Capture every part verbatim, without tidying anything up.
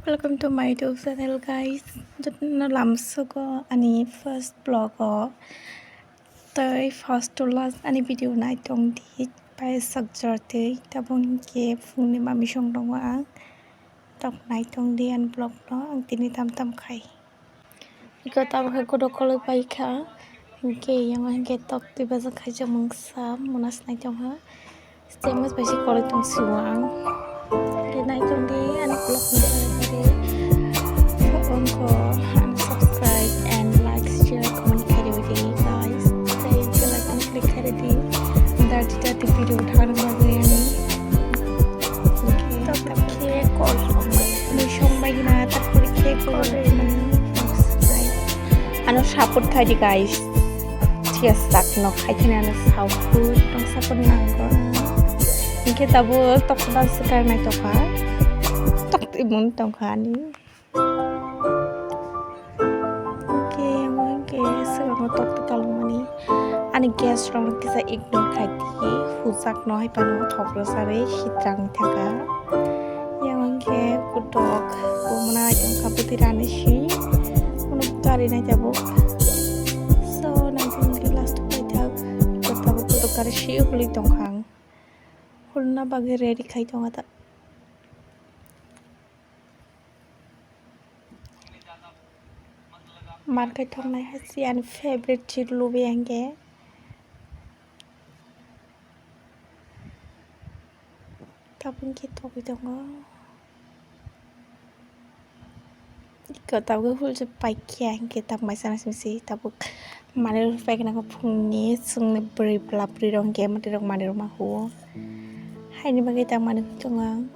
Welcome to my YouTube channel, guys. Jotono lamsogo ani first vlog o. Tei first to last ani video naitong di, pai sakjor tei. Tabuk hwnkhe phungni mamisong tongo ang. Tok naitong di ani vlog no ang tini tam tam khai. Iko tabuk hai kodo koloi pai kha. Hwnkhe yang hwnkhe tok twi bajak khaijak mungsa muna se naitong ha. Chemoj bai se koloi tong sio ang. Hwnkhe naitong di ani vlog ni pore pore. Tabuk wngkha ani subscribe and like, share, comment khai di, guys. Tei bell icon click khai di. Dati dati video thangna bagwi ani. Hwnkhe tabuk khe call rwmani song bai hina, tarpore khe call rwmani. Ano support khai di, guys. Thik ase, sakno khai kheno ano support, tong support nango. Hwnkhe tabuk tok dal swkang naitokha. Tok twi mun tongkha ani. Hwnkhe, hwnkhe, swkango tok twi kalmani. Ani guest rokno kisa ignore khai di, hujakno hai phano thok rwcharwi hitrangni thangkha. Yang hwnkhe kutok, bo mwnai tongkha bwtwi rani si. Uno gari nai tabuk. So, naitong di last paithak. Iko tabuk kutok gari si hului tongkha ang. Hulna bagwi ready khai tongo ta. Mar khai thoknai hai se ani favorite chir lubi ang khe. Tabuk khe togwi tongo. Iko tabuk hul se paikya hwnkhe tabuk mai sana simi se tabuk manwi rok paikha nang phungni chwngni bwrwi bwla bwrwi rok hwnkhe mwtai rok manwi rok ma huo. Haini bagwi ta manwi tongo ang.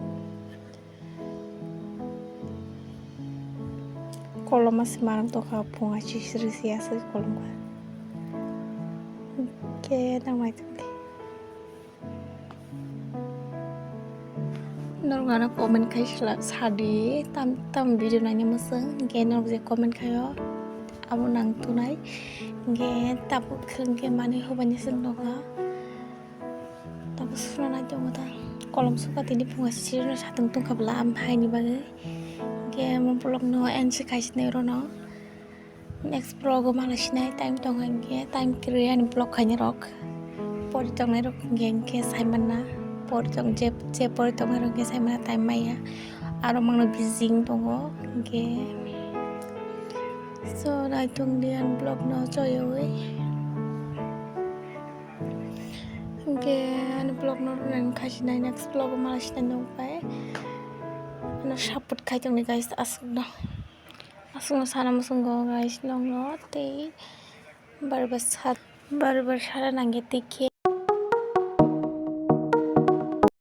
Koloma se marang tokha phung achi siri se aswk kolom kha. Hwnkhe nang naitongdi. Norok ano comment khai sla-, sadi, tam, tam video naina mwswng, hwnkhe norok je comment khaio, abo nang tunai, hwnkhe tabuk hwnkhe manwi hobaini swng nokha, tabuk suna nai tongo ta, kolom suka tini phunga sirino satung tongkha bwla, am haini bagwi, hwnkhe omo vlogno end se khai sinai orono. Next vlog o mala sinai time tong hwnkhe time kwrwi ani vlog khainai rok pori tongnai rok hwnkhe hwnkhe sai manna pori tong je je pori tongnai rok hwnkhe sai manna time maya aro mangno busy wng tongo hwnkhe so naitong di ani vlog no choyoi hwnkhe ani vlog no rwnai khai sinai next vlog o mala sinai nokbai ano support khai tongdi guys aswk no. Aswkno sana muchungo guys nokno tei barbar sat barbar sara nangya tei khe.